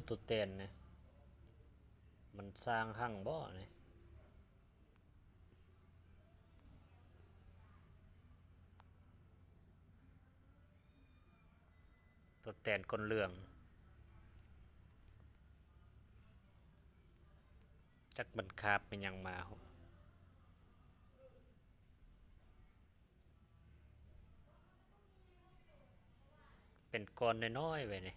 ໂຕແຕນນີ້ ມັນສ້າງຮັ່ງບໍ່ນີ້? ໂຕແຕນກົ້ນເຫຼືອງ ຈັກມັນຄາບແມ່ນຫຍັງມາ. ເປັນກ້ອນນ້ອຍໆໄວ້ນີ້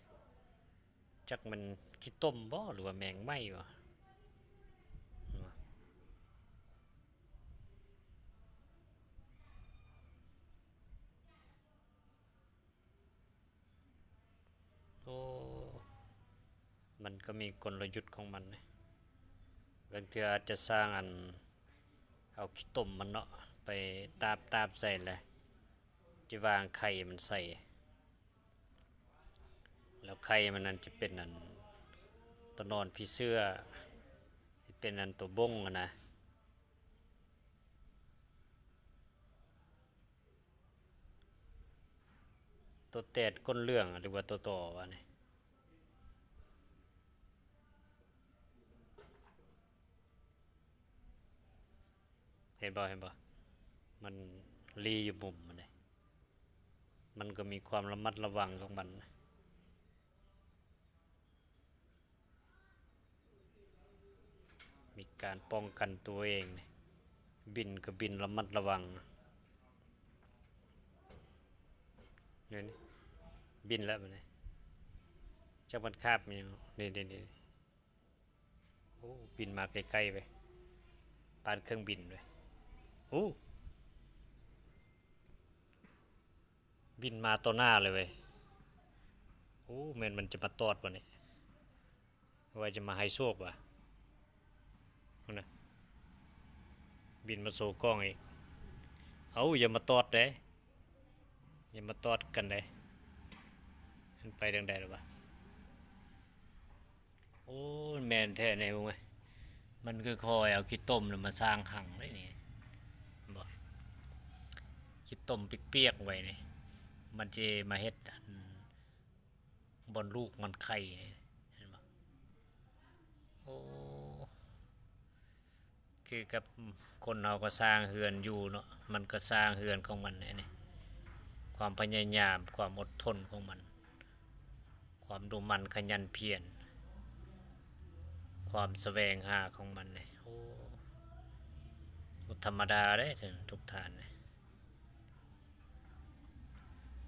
ຈັກແມ່ນຂີ້ຕົມບໍ່ ຫຼືວ່າແມງໄມ້ບໍ່? ໂອ້ ມັນກໍມີກົນລະຍຸດຂອງມັນເດ. ບາງເທື່ອອາດຈະສ້າງອັນ ເອົາຂີ້ຕົມມັນເນາະ ໄປຕາບໆໃສ່ ແລ້ວຈະວາງໄຂ່ມັນໃສ່ ແລ້ວໄຂ່ມັນນັ້ນຈະເປັນອັນ ໂຕໜອນຜີເສືອ ເປັນອັນ ໂຕບົ້ງຫັ້ນນະ. ໂຕແຕນກົ້ນເຫຼືອງ ຫຼືວ່າໂຕຕໍ່ວະນີ້? ເຫັນບໍ່ ເຫັນບໍ່? ມັນລີ້ຢູ່ມຸມມັນເດ. ມັນກໍມີຄວາມລະມັດລະວັງຂອງມັນ. ມີການປ້ອງກັນຕົວເອງນີ້ ບິນກໍບິນລະມັດລະວັງ. ນີ້ ນີ້ ບິນແລ້ວບັດນີ້ ຈັກມັນຄາບຫຍັງ. ນີ້ ນີ້ ນີ້ ໂອ້ ບິນມາໃກ້ໆເວີຍ ປານເຄື່ອງບິນເວີຍ. ໂອ້ ບິນມາຕໍ່ໜ້າເລີຍເວີຍ. ໂອ້ ແມ່ນມັນຈະມາຕອດບໍ່ນີ້? ວ່າຈະມາໃຫ້ໂຊກຫວາ? ພຸ້ນນະ ບິນມາໂຊກ້ອງອີກ. ເອົ້າ ຢ່າມາຕອດເດ້ ຢ່າມາຕອດກັນເດ້. ມັນໄປທາງໃດລະຫວາ? ໂອ້ ແມ່ນແທ້ແນ່ເບິ່ງເວີຍ. ມັນຄ່ອຍໆເອົາຂີ້ຕົມນະມາສ້າງຮັ່ງເດ້ນີ້ ເຫັນບໍ່? ຂີ້ຕົມປຽກໆໄວ້ນີ້ ມັນຊິມາເຮັດອັນ ບ່ອນລູກມັນໄຂ່ນີ້ ເຫັນບໍ່? ໂອ້ ຄືກັບຄົນເຮົາກໍສ້າງເຮືອນຢູ່ເນາະ ມັນກໍສ້າງເຮືອນຂອງມັນແນວນີ້ ຄວາມພະຍາຍາມ ຄວາມອົດທົນຂອງມັນ ຄວາມດຸໝັ່ນຂະຫຍັນພຽນ ຄວາມສະແຫວງຫາຂອງມັນນີ້ ໂອ້ ບໍ່ທຳມະດາເດ້ທຸກທ່ານ.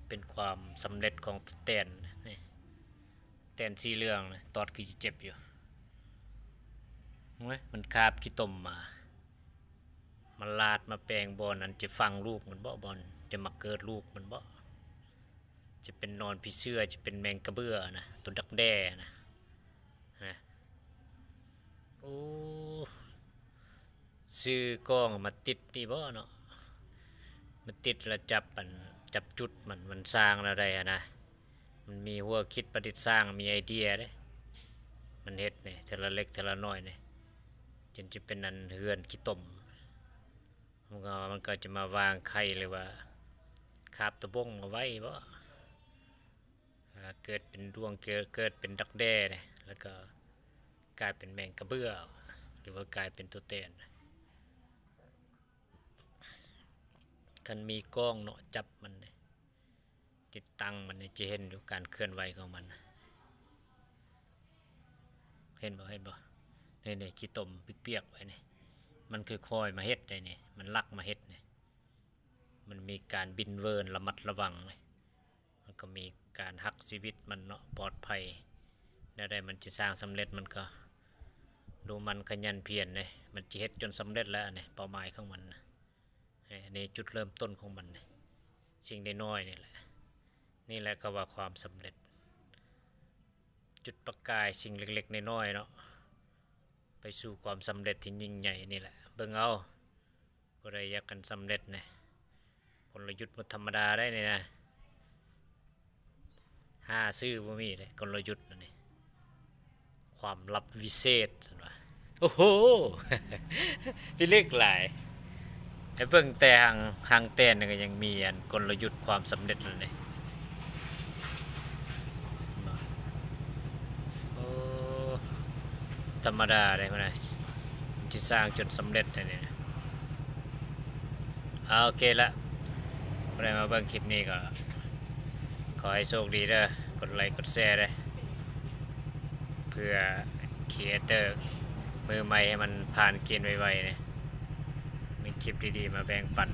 ເປັນຄວາມສຳເລັດຂອງແຕນນີ້ ແຕນສີເຫຼືອງນີ້ ຕອດຄືຊິເຈັບຢູ່. ໂອ້ຍ ມັນຄາບຂີ້ຕົມມາ ມາລາດມາແປງບ່ອນອັນຈະຝັງລູກມັນບໍ ບ່ອນຈະມາເກີດລູກມັນບໍ ຈະເປັນໜອນຜີເສືອ ຈະເປັນແມງກະເບື້ອນະ ໂຕດັກແດ້ນະ ນະ. ໂອ້ ຊື້ກ້ອງມາຕິດນີ້ບໍເນາະ ມາຕິດແລ້ວຈັບອັນ ຈັບຈຸດມັນ ມັນສ້າງແນວໃດຫັ້ນນະ. ມັນມີຫົວຄິດປະດິດສ້າງ ມີໄອເດຍເດ້ ມັນເຮັດນີ້ ເທື່ອລະເລັກເທື່ອລະນ້ອຍນີ້ ຈົນຈະເປັນອັນເຮືອນຂີ້ຕົມ. ມັນກໍ ມັນກໍຈະມາວາງໄຂ່ ຫຼືວ່າຄາບໂຕບົ້ງມາໄວ້ບໍ ເກີດເປັນດວງ ເກີດ ເກີດເປັນດັກແດ້ນີ້ ແລ້ວກໍກາຍເປັນແມງກະເບື້ອ ຫຼືວ່າກາຍເປັນໂຕແຕນ. ຄັນມີກ້ອງເນາະ ຈັບມັນນີ້ ຕິດຕັ້ງມັນນີ້ ຈະເຫັນຢູ່ການເຄື່ອນໄຫວຂອງມັນ ເຫັນບໍ່ ເຫັນບໍ່? ນີ້ໆ ຂີ້ຕົມປຽກໆໄວ້ນີ້ ມັນຄ່ອຍໆມາເຮັດໄດ໋ນີ້ ມັນລັກມາເຮັດນີ້ ມັນມີການບິນເວີນລະມັດລະວັງນີ້ ມັນກໍມີການຮັກຊີວິດມັນເນາະ ປອດໄພ ແນວໃດມັນຈະສ້າງສຳເລັດ ມັນກໍດຸໝັ່ນຂະຫຍັນພຽນເດ້ ມັນຈະເຮັດຈົນສຳເລັດແລ້ວ ອັນນີ້ເປົ້າໝາຍຂອງມັນນະ. ນີ້ ນີ້ຈຸດເລີ່ມຕົ້ນຂອງມັນນີ້ ສິ່ງນ້ອຍໆນີ້ແຫຼະ ນີ້ແຫຼະເຂົາວ່າຄວາມສຳເລັດ ຈຸດປະກາຍສິ່ງເລັກໆນ້ອຍໆເນາະ ໄປສູ່ຄວາມສຳເລັດທີ່ຍິ່ງໃຫຍ່ນີ້ແຫຼະ. ເບິ່ງເອົາ ຜູ້ໃດຢາກກັນສຳເລັດນະ ກົນລະຍຸດບໍ່ທຳມະດາໄດ໋ນີ້ນະ ຫາຊື້ບໍ່ມີເດ້ ກົນລະຍຸດອັນນີ້ ຄວາມລັບວິເສດ ຊັ້ນວ່າ. ໂອ້ໂຫ ພິລຶກຫຼາຍ ໃຫ້ເບິ່ງແຕ່ຫາງ ຫາງແຕນນີ້ກໍຍັງມີອັນ ກົນລະຍຸດຄວາມສຳເລັດແລ້ວນີ້. ໂອ້ ທຳມະດາເດ້ພຸ້ນນະ ທີ່ສ້າງຈົນສຳເລັດແລ້ວນີ້. ເອົາ ໂອເຄລະ ຜູ້ໃດມາເບິ່ງຄລິບນີ້ກໍຂໍໃຫ້ໂຊກດີເດີ ກົດໄລກົດແຊເດີ ເພື່ອຄຣີເອເຕີມືໃໝ່ໃຫ້ມັນຜ່ານເກນໄວໆເດີ ມີຄລິບດີໆມາແບ່ງປັນ.